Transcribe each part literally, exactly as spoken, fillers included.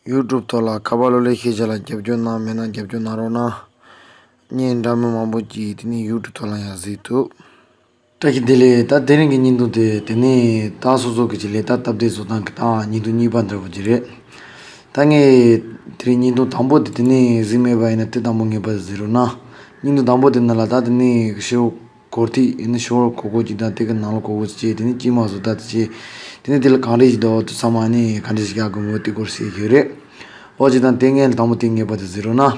ཡུ་ཊུབ་ཐོག་ལ་ཁ་པར་གློག་ཀླད་ཤེས་བྱ་ལ་རྒྱབ་སྐྱོར་གནང་མེད་ན་རྒྱབ་སྐྱོར་གནང་རོགས་གནང་། བརྙན་འདྲ་མིན་མང་པོ་ཅིག་དེ་ནས་ཡུ་ཊུབ་ཐོག་ལ་ཡང་གཟིགས་ཐུབ། བཀྲ་ཤིས་བདེ་ལེགས། ད་དེ་རིང་གི་བརྙན་ཐུང་དེ་དེ་ནས་ད་སོ་སོ་གི་ཅིག་ལས་ད་སྟབས་བདེ་བཟོ་སྟངས་ཀྱི་ད་བརྙན་ཐུང་གཉིས་པ་འདྲ་པོ་ཅིག་རེད། ད་ངས་དེ་རིང་བརྙན་ཐུང་དང་པོ་དེ་དེ་ནས་གཟིགས་མེད་པ་ཡིན་ན་དེ་དང་པོ་ངེས་པར་དུ་གཟིགས་རོགས་གནང་། བརྙན་ཐུང་དང་པོ་དེ་ནང་ལ་ད་དེ་ནས་ཤོག་གོར་ཐིག་ཡིན་ན་ཤོར་གོ་གོ་ཅིག་དང་དེ་གི་ནང་ལ་གོ་གོ་ཅིག་བྱས། དེ་ནས་དཀྱིལ་མ་བཟོ་ལྟ་དེ་བྱས། དེ་ནས་དེ་ལ་གང་འདྲ་ཞིག་འདུག་དུ་ཚང་མ་ནས་གང་འདྲ་ཞིག་རྒྱག་དགོས་མོད་དེ་སྐོར་བཤད་རྒྱུ་རེད། འོ་ཅི་དང་དེ་ངས་དང་པོ་དེ་ངེས་པར་དུ་གཟིགས་རོགས་གནང་།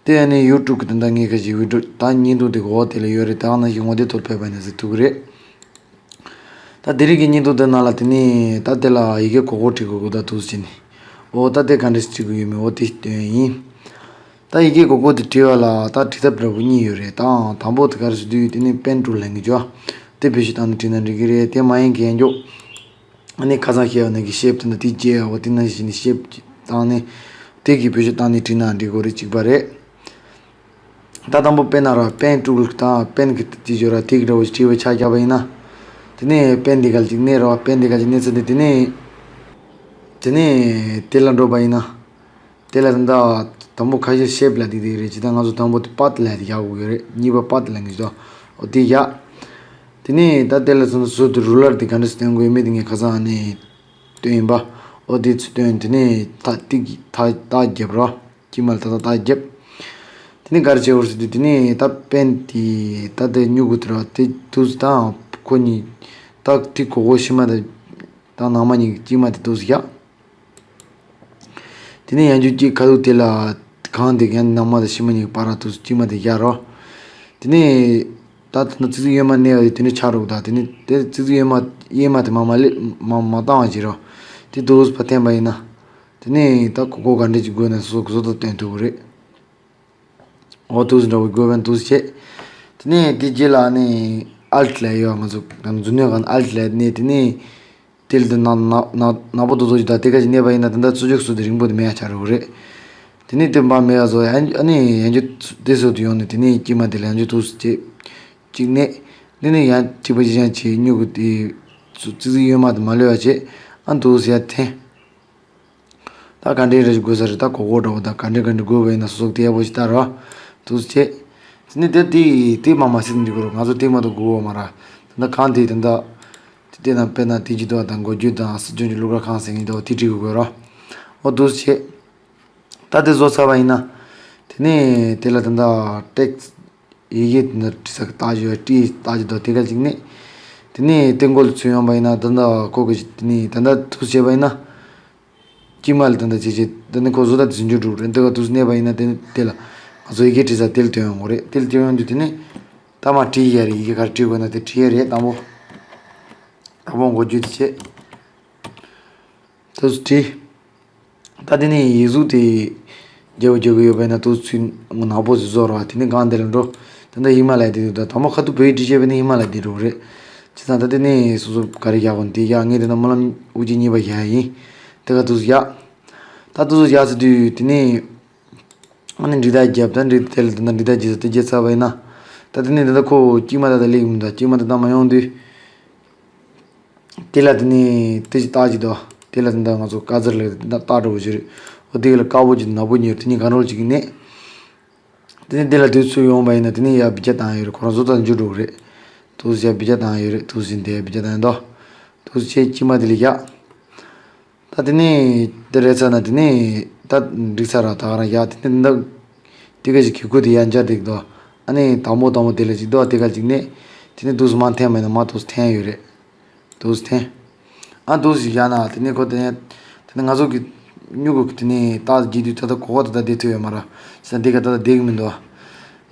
དེ་ཡང་ནས་ཡུ་ཊུབ་གི་དེ་འདྲ་ངས་ཁ་ཞིག་བི་ཌིའོ་ད་བརྙན་ཐུང་དེ་གོ་དེ་ལ་ཡོད་རེད། ད་ག་ནང་བཞིན་ངོ་དེབ་ཐོག་ཕེབས་པ་ནས་གཟིགས་ཐུབ་ཀྱི་རེད། ད་དེ་རིང་གི་བརྙན་ཐུང་དེ་ནང་ལ་དེ་ནས་ད་དེ་ལ་ཡི་གེ་གོ་གོ་བྲིས་དགོས་དགོས་ད་དུས་ཕྱིན་ནས། འོ་ད་དེ་ག་འདྲ་ཞིག་བྲིས་དགོས་ཡོད་མེད་འོ་དེ་སྟོན་ཡིན། ད་ཡི་གེ་གོ་གོ་དེ་བྲིས་པ་ལ་ད་བྲིས་ཐབས་འདྲ་པོ་གཉིས་ཡོད་རེད། ད་དང་པོ་དེ་ག་རེ་ཟེར་དུས་དེ་ནས་པེན་ཊུལ་ལེན་གི་ཅོ། དེ་བེད་སྤྱོད་བཏང་ནས་བྲིས་ན་འགྲིག་གི་རེད། དེ་མ་ཡིན་གན་ཅོ། ཨ་ནི་ཁ་སང་བཤད་པ་ནང་གི་ཤེབ་དེ་འདྲ་དེ་བརྗེ་ཡག་པོ་དེ་ནང་བཞིན་ཤེབ་བཏང་ནས་དེ་གི་བེད་སྤྱོད་བཏང་ནས་བྲིས་ན་འགྲིག་གི་རེད། གཅིག་པ་རེད། ད་དང་པོ་པེན་ན་ར་པེན་ཊུལ་དང་པེན་གི་དེ་ཅོ་ར་དེ་གི་འདྲ་པོ་ཞིག་བྲིས་པའི་ཆ་བརྒྱབ་པ་ཡིན་ན། དེ་ནས་པེན་དེ་ག་ལ་ཅིག་གནོན་ར་པེན་དེ་ག་ལ་ཅིག་གནོན་ཚར་དུས་དེ་ནས་དེ་ནས་དེ་ལ་འགྲོ་པ་ཡིན་ན། དེ་ལ་ད་ལྟ་དང་པོ་ཁ་ཤས་ཤེབ་ལ་དེ་དེ་རེད། ཇི་ལྟར་ང་ཚོ་དང་པོ་དེ་པཱཐ་ལ་དེ་བཞག་དགོས་ཀྱི་རེད། གཉིས་པ་པཱཐ་ལ་ངེས་ཅོ། འོ་དེ་བཞག་དེ་ནས་ད་དེ་ལ་སོང་ཚུལ་དུ་རུ་ལར་དེ་ག་འདྲ་སྟོན་དགོས་མེད་དེ་ངས་ཁ་སང་ནས་སྟོན་ཡིན་པ། འོ་དེ་ཚུལ་སྟོན། དེ་ནས་ད་ཏིག་ད་ད་རྒྱབ་ར་དཀྱིལ་མ་ལ་ད་ད་ད་རྒྱབ། དེ་ནས་ག་རེ་བྱེད་དགོས་ཟེར་དུས་དེ་ནས་ད་པེན་དེ་ད་དེ་སྨྱུ་གུ་དེ་ར་དེ་དུས་ད་ཁོ་གཉིས་ད་དེ་གོ་གོ་ཕྱི་མ་དེ་ད་ནང་མ་གཉིས་ཀྱི་དཀྱིལ་མ་དེ་དུས་བཞག་དེ་ནས་ཡང་འཇུག་གཅིག་ཁ་ཐུག་དེ་ལ་གང་དེ་ཡང་ནང་མ་དང་ཕྱི་མ་གཉིས་ཀྱི་བར་ར་དུས་སུ་དཀྱིལ་མ་དེ་བཞག་རོ། དེ་ནས་ད་དེ་ནས་ཙི་ཙི་གཡོན་མ་གནས་པ་དེ་དེ་ནས་ཆགས་རོགས། ད་དེ་ནས་དེ་ཙི་ཙི་གཡོན་མ་གཡས་མ་དེ་མ་མ་ལེ་མ་མ་བཏང་བ་བྱེད་རོ། དེ་དུས་སུ་ཕར་འཐེན་པ་ཡིན་ན། དེ་ནས་ད་གོ་གོ་ག་འདྲས་ཀྱི་དགོས་ན་སོ་སོ་གི་བཟོ་ལྟ་སྟོན་ཐུབ་ཀྱི་རེད། འོ་དུས་སུ་འདྲ་བོ་དགོས་པ་དུས་སུ་བྱེད། དེ་ནས་དེ་རྗེས་ལ་ནི་ཨལ་ཊི་ལ་ཡོད། ང་ཚོ་ང་ཚོ་མཛུབ་གནོན་སྒང་ཨལ་ཊི་ལ་ནས་དེ་ནས། དེ་ལ་དེ་ནག་ནག་ནག་ནག་པོ་རྡོག་རྡོག་ཅིག་དང་དེ་ག་ཅིག་གནས་པ་ཡིན་ན་ད་ལྟ་ཚུར་རྒྱུག་སུ་དེ་རིང་པོ་དེ་མེད་ཡ་ཆགས་རོགས་རེད། དེ་ནས་དེ་འབའ་མེད་ཡ་བཟོ་ཡ་ཨ་ནི་ཡང་རྒྱུ་དེ་སོ་དེ་ཡོང་ནས་དེ་ནས་དཀྱིལ་མ་དེ་ལ་ཡང་རྒྱུ་དུས་སུ་བྱེད། གཅིག་གནས། དེ་ནས་ཡང་གཅིག་པ་གཅིག་རྐྱང་བྱེད། སྨྱུ་གུ་དེ་ཙི་ཙི་གཡོན་མ་དེ་མ་ལུས་པ་བྱེད། ཨ་དུས་སུ་ཡ་འཐེན། ད་ག་འདྲའི་ར་ཞིག་དགོས་ས་རེད། ད་གོ་གོ་འདྲ་བོ་ད་ག་འདྲའི་ག་འདྲའི་དགོས་པ་ཡིན་ན་སོ་སོ་དེ་ཡག་པོ་ཞིག་ལྟ་རོགས། དུས་སུ་བྱེད། དེ་ནས་དེ་དེ་དེ་མ་མ་སྲིད་འགྲིག་གི་རོགས། ང་ཚོ་དེ་མ་གཏོགས་དགོས་པ་མ་ར། ད་ལྟ་གང་དེ་ད་ལྟ་དེ་དེ་དང་དཔེར་ན་དེ་ཇི་ལྟ་བ་དང་འགོ་བརྗོད་དང་སྲིད་སྐྱོང་གི་གླུ་གར་ཁང་ཟེར་མཁན་དེ་འོ་དེ་བྲིས་དགོས་རོགས། འོ་འདུག་བྱེད། ད་དེ་བཟོ་ཚར་བ་ཡིན་ན། དེ་ནས་དེ་ལ་ད་ལྟ་ཊེག་སི་ཡི་གེ་དེ་འདྲ་བྲིས་ས་གི་རྟགས་ཅིག་ཡོད། བྲིས་རྟགས་ཅིག་འདུག་དེ་ག་ཅིག་གནོན། དེ་ནས་དེ་མགོ་ལ་ཚུར་ཡོང་བ་ཡིན་ན་ད་ལྟ་ཁོ་གི་དེ་ནས་ད་ལྟ་འདུག་བྱས་པ་ཡིན་ན། དཀྱིལ་མ་ལ་ད་ལྟ་བྱེད་བྱེད་ད་ནི་ཁོ་བཟོ་ལྟ་དེ་ཟིན་རྒྱུ་འགྲོ་རེད། འདི་ག་དུས་སུ་གནས་པ་ཡིན་ན་དེ་ནི་དེ་ལ་ང་ཚོ་ཡི་གེ་བྲིས་ས་དེ་ལ་སྟོན་ཡོང་གི་རེད། དེ་ལ་སྟོན་ཡོང་དུས་དེ་ནི་ད་མ་བྲིས་ཡ་རེད། ཡི་གེ་ག་རེ་བྲིས་དགོས་ན་དེ་བྲིས་ཡ་རེད། དང་པོ་དང་པོ་འགོ་བརྗོད་དེ་བྱེད། དུས་སུ་བྲིས། ད་དེ་ནི་ཡིག་གཟུགས་དེ་རྒྱབ་རྒྱབ་ཡོད་པ་ཡིན་ན་དུས་ཚོད་ནག་པོ་ཞིག་བཟོ་རོགས། དེ་ནི་གང་དེ་ལ་འགྲོ། དེ་འདྲ་ཧི་མ་ལ་ཡ་དེ་འདུག་ད་དང་པོ་ཁ་ཐུག་བོད་ཡིག་བྲིས་བྱས་པ་ནི་ཧི་མ་ལ་ཡ་དེ་འགྲོ་གི་རེད། བྱས་ཙང་ད་དེ་ནི་སོ་སོ་ག་རེ་རྒྱག་དགོས་ན་དེ་རྒྱག་ངས་དེ་ན་སྨོན་ལམ་དབུ་ཅན་གཉིས་པ་རྒྱག་ཡ་ཡིན། དེ་ག་དུས་སུ་རྒྱག་ད་དུས་སུ་རྒྱག་ཟེར་དུས་དེ་ནི་ཨ་ནི་འབྲི་རྟགས་རྒྱབ། ད་འབྲི་དེ་ལ་དེ་ན་འབྲི་རྟགས་རྒྱབ་ཟེར་དེ་རྒྱབ་ཚར་བ་ཡིན་ན། ད་དེ་ནི་དེ་ད་ཁོ་དཀྱིལ་མ་ད་ད་ལེགས་མི་འདུག་དཀྱིལ་མ་ད་ད་མ་ཡོང་དུས། དེ་ལ་དེ་ནས་དེ་ཅི་རྟགས་ཅིག་འདུག་དེ་ལ་དེ་འདྲ་ང་ཚོ་ཀ་ཛར་ལ་རྟགས་འདྲ་བོ་ཞིག་རེད། འོ་དེ་ལ་དཀར་པོ་ཅིག་ནག་པོ་གཉིས་དེ་གཉིས་གང་རུང་ཅིག་གནོན། དེ་ནས་དེ་ལ་དུས་ཚོད་ཡོང་བ་ཡིན་ན་དེ་ནས་ཡར་བི་ཅ་བཏང་ཡོད་རེད། ཁོ་རང་བཟོ་ལྟ་འཇུ་འགྲོ་གི་རེད། དུས་ཚོད་ཡར་བི་ཅ་བཏང་ཡོད་རེད། དུས་ཚོད་དེ་ཡར་བི་ཅ་བཏང་ཡོད་འདུག་དུས་ཚོད་དཀྱིལ་མ་དེ་ལ་བཞག་ད་དེ་ནས་དེ་རེད་ཚར་ན་དེ་ནས་ད་འགྲིག་ཚར་ར་ད་ག་རང་བཞག་དེ་ནས་འདི་དེ་ག་ཞིག་གི་གུ་དེ་ཡར་འཇར་དེ་འདུག་ཨ་ནི་དང་པོ་དང་པོ་དེ་ལ་ཅིག་འདུག་དེ་ག་ཅིག་གནོན། དེ་ནས་དུས་སུ་མར་འཐེན་མེད་ན་མར་དུས་སུ་འཐེན་ཡོད་རེད། དུས་སུ་འཐེན། ཨ་དུས་སུ་བཞག་ན་དེ་ནས་ཁོ་དེ་ནས་དེ་ནས་ང་ཚོ་གི་སྨྱུ་གུ་གི་དེ་ནས་རྟགས་བརྒྱུད་དུས་ད་ལྟ་གོ་བ་ད་ལྟ་བསྡད་ཐུབ་ཡོད་མ་རེད། ས་འདི་ག་ད་ལྟ་བསྡད་གི་མི་འདུག་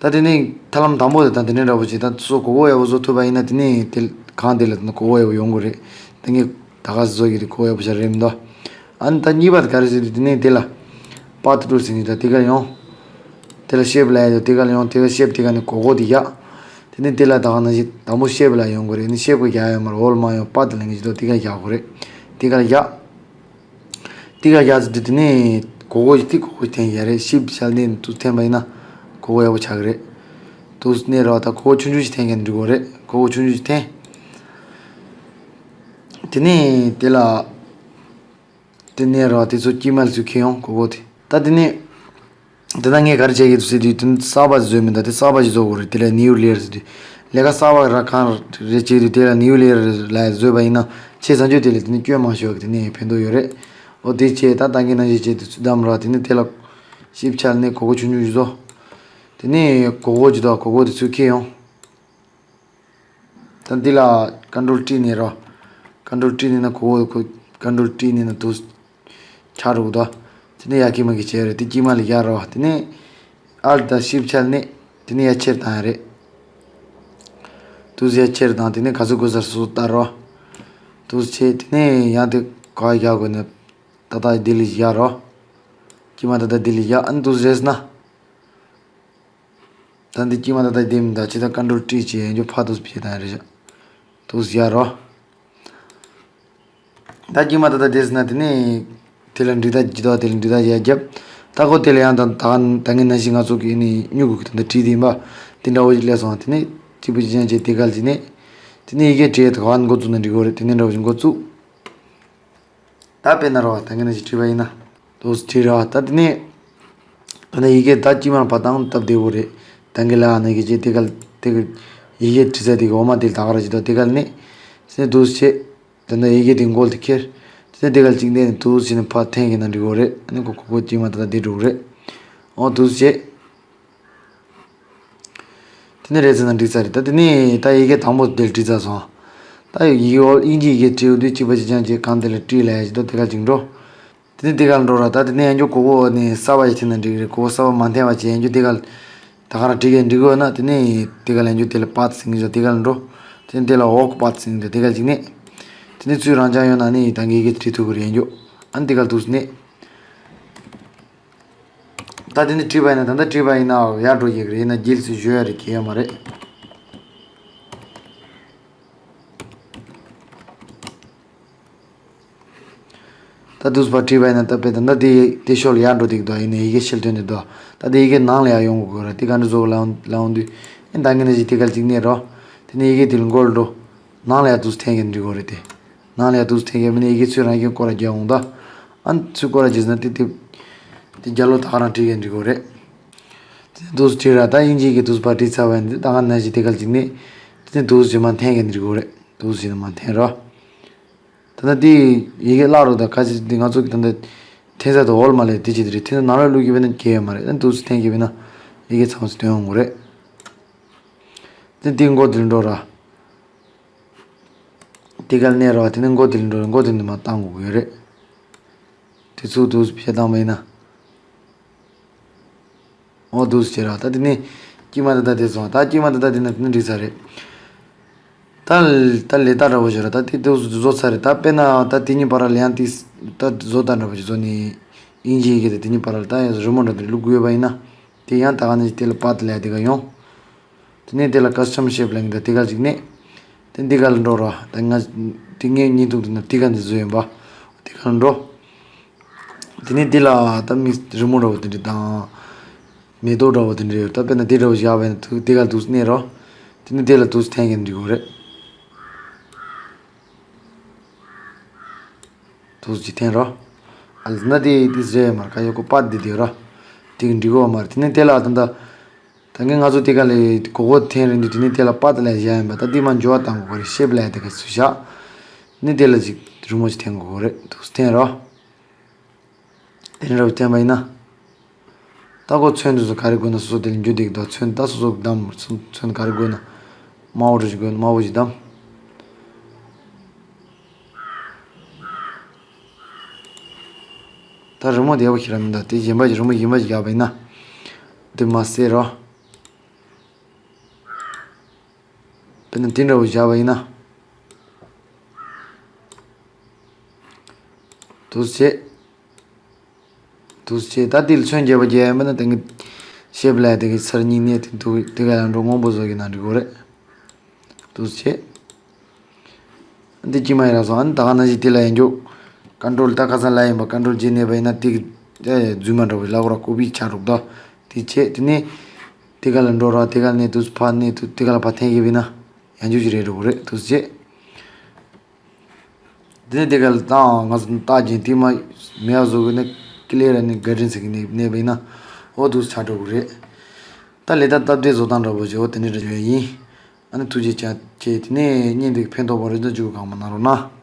ད་དེ་ནས་ཐབས་ལམ་དང་པོ་དེ་དང་དེ་ནས་འདྲ་པོ་བྱེད། ད་སོ་གོ་བ་ཡག་པོ་བཟོ་ཐུབ་པ་ཡིན་ན་དེ་ནས་དེ་གང་དེ་ལ་ད་གོ་བ་ཡག་པོ་ཡོང་གི་རེད། ད་ངས་ད་ག་སེ་བཟོ་གི་རེད། གོ་བ་ཡག་པོ་ཞིག་རེད་མི་འདུག་ཨ་ནི་ད་གཉིས་པ་དེ་ག་རེ་ཟེར་དུས་དེ་ནས་དེ་ལ་པཱཐ་ཊུལ་ཟེར་ནི་ད་དེ་ག་ཡོང་། དེ་ལ་ཤེབ་ལ་ཡ་དེ་ག་ལ་ཡོང་། དེ་ག་ཤེབ་དེ་ག་ནས་གོ་གོ་དེ་ཡ། དེ་ནས་དེ་ལ་ད་ག་ནང་བཞིན་དང་པོ་ཤེབ་ལ་ཡོང་གི་རེད། ནི་ཤེབ་གི་ཡ་ཡོད་མ་རེད། འོག་ལ་མ་ཡོང་པཱཐ་ལ་ཡོང་གི་ཅི་ད་དེ་ག་ཡག་གི་རེད། དེ་ག་ལ་ཡ། དེ་ག་ཡ་ཟེར་དུས་དེ་ནས་གོ་གོ་ཞིག་དེ་གོ་གོ་ཞིག་འཐེན་ཡ་རེད། ཤིབ་ཤལ་ནས་དུ་འཐེན་པ་ཡིན་ན་གོ་གོ་ཡག་པོ་ཆགས་ཀྱི་རེད། དུ་སྣེ་ར་ད་གོ་གོ་ཆུང་ཆུང་ཞིག་འཐེན་མཁན་འགྲིག་གོ་རེད། གོ་གོ་ཆུང་ཆུང་ཞིག་འཐེན། དེ་ནས་དེ་ལ་ དེ་ནས་ར་དེ་ཚོ་དཀྱིལ་མ་ལ་ཚུར་འཁྱེར་ཡོང་གོ་གོ་དེ། ད་དེ་ནས། དེ་ད་ངས་ག་རེ་བྱེད་ཀྱི་འདུག་ཟེར་དུས་དེ་གསར་པ་ཞིག་བཟོས་མི་འདུག་དེ་གསར་པ་ཞིག་བཟོ་དགོས་རེད། དེ་ལས་new layer ཟེར་དུས། ལས་ཀ་གསར་པ་ར་གང་རེད་བྱེད་དུས་དེ་ལ་new layer ལ་བཟོས་པ་ཡིན་ན་ཆེས་བཟང་སྤྱོད་དེ་ལས་དེ་ནས་སྐྱོན་མང་ཤོས་ཀྱི་དེ་ནས་ཕན་ཐོགས་ཡོད་རེད། ཨོ་དེ་བྱས་ད་ད་གིན་ནང་བཞིན་བྱས་དུས་ཚུར་བདམས་ར་དེ་ནས་དེ་ལ་ཤིབ་ཆག་ནས་གོ་གོ་ཆུང་ཆུང་ཞིག་བཟོ། དེ་ནས་གོ་གོ་ཅིག་དང་གོ་གོ་དེ་ཚུར་འཁྱེར་ཡོང་། ད་འདི་ལ་control T ནས་རོ། control T ནས་ན་གོ་བོ་ཁོ་control T ནས་ན་དུ་ཆ་རུག་དོ། དེ་ནས་ཡ་ཀི་མ་གི་བྱས་རེད། དེ་ཀྱི་མ་ལ་ཡ་རོ། དེ་ནས་ཨལ་དང་ཤིབ་ཆལ་ནས་དེ་ནས་ཡ་ཆེར་བཏང་ཡ་རེད། དུ་ཡ་ཆེར་བཏང་དེ་ནས་ག་ཚོད་དགོས་སར་སོ་ལྟ་རོ། དུ་བྱས་དེ་ནས་ཡང་དེ་ག་ཡ་དགོས་ནས་ད་ལྟ་འདི་ལ་ཡ་རོ། ཀྱི་མ་ད་ལྟ་འདི་ལ་ཡ་ཨན་དུ་རེས་ན། ད་འདི་དཀྱིལ་མ་ད་ལྟ་བདེ་མི་འདུག་ཅི་ད་control T བྱས་ཡན་ཆོད་ཕ་དུས་བྱས་དང་རེད་ཤག་དུས་ཡ་རོ། ད་དཀྱིལ་མ་ད་ལྟ་བདེ་ཟིན་ན་དེ་ནས་དེ་ལ་འགྲིག་ད་ཇི་ལྟར་དེ་ལ་འགྲིག་ད་ཡ་རྒྱབ། ད་ཁོ་དེ་ལ་ཡང་ད་ད་ད་ངས་ན་བཞིན་ང་ཚོ་གི་ནི་སྨྱུ་གུ་གི་ད་ལྟ་བྲིས་དེ་ཡིན་པ། དེ་འདྲ་བོ་ཞིག་སླེབས་སོང་། དེ་ནས་གཅིག་པུ་གཅིག་རྐྱང་བྱས་དེ་གལ་ཅིག་ནས། དེ་ནས་ཡི་གེ་བྲིས་ད་ག་འགོ་བཙུགས་ན་འགྲིག་གི་རེད། དེ་ནས་འདྲ་བོ་ཞིག་འགོ་བཙུགས། ད་དཔེར་ན་རོ། ད་གིན་ནང་བཞིན་བྲིས་པ་ཡིན་ན། དུས་བྲིས་ར། ད་དེ་ནས་ད་ནི་ཡི་གེ་ད་དཀྱིལ་མར་བ་དང་སྟབས་བདེ་བོ་རེད། ད་གིན་ལ་ནི་གི་ཅེ་དེ་གལ་དེ་གི་ཡི་གེ་བྲིས་ཚད་དེ་གི་འོ་མ་དེ་ད་ག་ར་ཅི་ད་དེ་གལ་ནི། སེ་དུས་བྱས། ད་ནི་ཡི་གེ་དེ་མགོལ་དུ་ཁྱེར། དེ་ནས་དེ་གལ་གཅིག་ནས་དུས་བྱས་ནས་ཕར་འཐེན་གི་ན་འགྲིག་གོ་རེད། ཨ་ནི་ཁོ་ཁོ་ཁོ་དཀྱིལ་མ་ད་ད་དེ་འགྲོ་གི་རེད། འོ་དུས་བྱས། དེ་ནས་རེད་ཟེར་ན་འགྲིག་ཚར་རེད། ད་དེ་ནས་ད་ཡི་གེ་དང་པོ་དེར་བྲིས་ཚར་སོང་། ད་ཡི་གེ་འོ་དབྱིན་ཇིའི་ཡི་གེ་བྲིས་ཡོང་དུས་གཅིག་པ་གཅིག་རྐྱང་གཅིག་གང་དེ་ལ་བྲིས་ལ་ཡ་ཞིག་ཏོ་དེ་ག་ཅིག་འགྲོ། དེ་ནས་དེ་ག་ལ་འགྲོ་ར། ད་དེ་ནས་ཡང་འཇོག་གོ་གོ་ནས་གསར་པ་ཞིག་ཐེན་ན་འགྲིག་རེད། གོ་གསར་པ་མ་འཐེན་པ་བྱས་ཡང་འཇོག་དེ་ག་ལ་ད་ག་ར་བྲིས་གས་འགྲིག་གོ་ན། དེ་ནས་དེ་ག་ལ་ཡང་འཇོག་དེ་ལ་པར་ཚིག་འཇོག་དེ་ག་ལ་འགྲོ། དེ་ནས་དེ་ལ་འོག་པར་ཚིག་འཇོག་དེ་ག་ཅིག་ནས། དེ་ནས་ཚུར་རང་ཅག་ཡོང་ན་ནི་ད་གི་ཡི་གེ་བྲིས་ཐུབ་གི་རེད་ཡང་འཇོག་ཨ་ནི་དེ་ག་ལ་འདུག་ནས། ད་དེ་འདྲ་བྲིས་པ་ཡིན་ན། ད་ལྟ་བྲིས་པ་ཡིན་ན་ཡར་འགྲོ་ཡི་གི་རེད། ཡིན་ན་རྗེས་སུ་བཞོ་ཡ་རེད་གལ་ཡོད་མ་རེད། ད་དུས་པ་བྲིས་པ་ཡིན་ན་ད་དཔེ་ད་ལྟ་དེ་དེ་ཤོར་ཡར་འགྲོ་དེ་གི་འདུག་ཡིན་ན་ཡི་གེ་ཤེལ་ཐོན་དེ་འདུག་ད་དེ་ཡི་གེ་ནང་ལ་ཡར་ཡོང་དགོས་གི་རེད། དེ་ག་འདྲ་བཟོ་གི་ལ་ཡོང་ལ་ཡོང་དུས་ཨེ་ད་གིན་ནང་བཞིན་དེ་ག་ལ་གཅིག་གནས་རོགས། དེ་ནས་ཡི་གེ་དེ་ལ་མགོ་ལ་འགྲོ། ནང་ལ་ཡར་དུས་འཐེན་གི་འགྲིག་གོ་རེད་དེ། ནང་ལ་ཡར་དུས་འཐེན་གི་མིན་ན་ཡི་གེ་ཚུར་རང་གི་སྐོར་ར་རྒྱག་འོང་ད། ཨ་ནི་ཚུར་སྐོར་ར་རྒྱག་ན་དེ་དེ། དེ་རྒྱ་ལོ་ད་ག་རང་བྲིས་གི་འགྲིག་གོ་རེད། དེ་ནས་དུས་བྲིས་ར། ད་དབྱིན་ཇི་གི་དུས་པ་བྲིས་ཚར་བ་ཡིན་དེ་ད་ག་ནང་བཞིན་དེ་ག་ལ་གཅིག་ནས། དེ་ནས་དུས་རྗེས་མ་འཐེན་གི་འགྲིག་གོ་རེད། དུས་རྗེས་མ་འཐེན་རོགས། ད་ལྟ་དེ་ཡི་གེ་བརླག་རོགས་ད་ག་ཅི་དེ་ང་ཚོ་གི་ད་ལྟ་འཐེན་ས་དེ་འོལ་མ་ལས་དེ་ཅི་དེ་རེད། འཐེན་ས་ནང་ལ་བླུག་གི་བས་ན་གལ་ཡོད་མ་རེད། ཨ་ནི་དུས་འཐེན་གི་བས་ན་ཡི་གེ་ཚང་མ་སྟོན་འོང་གི་རེད། དེ་དེ་མགོ་དེ་ལ་འགྲོ་ར། དེ་ག་ལ་གནས་རོགས། དེ་ནས་མགོ་དེ་ལ་འགྲོ་ར། མགོ་དེ་ནས་མར་བཏང་དགོས་ཀྱི་ཡོད་རེད། དེ་ཚུར་དུས་བྱས་བཏང་པ་ཡིན་ན། འོ་དུས་བྱས་ར། ད་དེ་ནས་དཀྱིལ་མ་ད་ལྟ་དེ་སོང་། ད་དཀྱིལ་མ་ད་ལྟ་དེ་ན་དེ་ནས་འགྲིག་ས་རེད། ད་ད་ལས་ད་འདྲ་བོ་བྱས་ར། ད་དེ་དུས་བཟོ་ཚར་རེད། ད་དཔེར་ན་ད་དེ་གཉིས་བར་ལ་ཡང་དེ་ད་བཟོ་ད་འདྲ་བོ་ཞིག་བཟོ་ནས་དབྱིན་ཇི་ཡི་གེ་དེ་དེ་གཉིས་བར་ལ་ད་ཡང་རི་མོ་འདྲ་དེ་བླུག་དགོས་པ་ཡིན་ན། དེ་ཡང་ད་ག་ནས་དེ་ལ་པར་དེ་ལ་དེ་ག་ཡོང་། དེ་ནས་དེ་ལ་custom shape ལ་ངེས་ད་དེ་ག་ཅིག་ནས། དེ་འདི་ག་ལ་འགྲོ་ར། ད་ང་དེ་ངའི་བརྙན་ཐུང་དེ་ན་དེ་ག་འདི་བཟོས་ཡིན་པ། དེ་ག་ལ་འགྲོ། དེ་ནས་དེ་ལ་ད་མི་རི་མོ་འདྲ་བོ་དེ་འདྲ་དང་། མེ་ཏོག་འདྲ་བོ་དེ་འདྲ་ཡོད། ད་དཔེར་ན་དེ་འདྲ་བོ་བཞག་པ་ཡིན་ན་དེ་ག་ལ་དུས་གནས་རོགས། དེ་ནས་དེ་ལ་དུས་འཐེན་གི་འགྲིག་གོ་རེད། དུས་ཅིག་འཐེན་རོགས། ཨ་ལ་ན་དེ་དེ་རེད་མར་ཁ་ཡོད་གོ་པ་དེ་དེ་རོགས། དེ་གི་འགྲིག་གོ་མར། དེ་ནས་དེ་ལ་ད་ད། ད་གིན་ང་ཚོ་དེ་ག་ལས་གོ་གོ་འཐེན་རེད་འདུག་དེ་ནས་དེ་ལ་པ་དེ་ལ་བཞག་ཡིན་པ། ད་དེ་མ་འཇོ་བ་བཏང་དགོས་རེད། ཤེབ་ལ་དེ་ག་ཚུར་བཞག་ནས་དེ་ལ་ཅིག་རི་མོ་ཅིག་འཐེན་དགོས་རེད། དུས་འཐེན་རོགས། དེ་འདྲ་བོ་བསྟན་པ་ཡིན་ན། ད་ཁོ་ཚོན་དེ་ཚོ་ག་རེ་དགོས་ན་སོ་སོ་དེ་ལ་འཇུ་བསྡད་ཀྱི་འདུག་ཚོན་ད་སོ་སོ་གི་བདམས། ཚོན་ག་རེ་དགོས་ན། དམར་པོ་འདྲ་ཞིག་དགོས་ན་དམར་པོ་ཞིག་བདམས། ད་རི་མོ་བདེ་པོ་ཞིག་ར་མི་འདུག་དེ་གཞན་པ་ཞིག་རི་མོ་གཞན་པ་ཞིག་བཞག་པ་ཡིན་ན། དེ་མ་ཟེར་རོ། དཔེར་ན་དེ་འདྲ་བོ་བཞག་པ་ཡིན་ན། དུས་བྱས། དུས་བྱས། ད་དེ་ལ་ཚོན་རྒྱས་པ་རྒྱས་ཡ་མིན་ན་དེང་གི་ཤེབ་ལ་དེ་གི་ཚར་གཉིས་གནས་དེ་འདུག་དེ་ག་ཡང་འགྲོ་སྔོན་པོ་བཟོ་གི་ན་འགྲིག་གོ་རེད། དུས་བྱས། འདི་ཅི་མ་ཡིན་ར་སོང་། ཨ་ནི་ད་ག་ནང་བཞིན་དེ་ལ་ཡང་འཇུག་ཀོན་ཊོལ་ད་ཁ་སང་ལ་ཡིན་པ་ཀོན་ཊོལ་ཇེ་གནས་པ་ཡིན་ན་དེ་གི་རྫུན་མ་འདྲ་བོ་ལ་གོ་ར་ཀོ་པི་ཆགས་འགྲོ་གི་འདུག་དེ་བྱས་དེ་ནས་དེ་ག་ལ་འགྲོ་ར། དེ་ག་ནས་དུས་ཕར་ནས་དུས་དེ་ག་ལ་ཕར་འཐེན་གི་བས་ན་ཡང་འཇུག་ཅིག་རེད་འགྲོ་གི་རེད། དུས་བྱས། དེ་ནས་དེ་ག་ལ་ད་ང་ཚོ་རྟགས་ཅན་དེ་མ་མེད་པ་བཟོ་དགོས་ན། ཀི་ལེ་ར་ནི་ག་རིན་ཟེར་གི་ནི་གནས་པ་ཡིན་ན་འོ་འདུག་ཆགས་འགྲོ་གི་རེད། ད་ལས་ད་སྟབས་བདེ་བཟོ་སྟངས་འདྲ་པོ་ཅིག་འོ་དེ་ནས་རེ་བྱོས་ཡིན། ཨ་ནི་ཐུགས་རྗེ་ཆེ། དེ་ནས་བརྙན་དེ་ཕན་ཐོགས་པ་རེད་འདུག་འཇུག་གང་མ་གནང་རོགས་གནང་།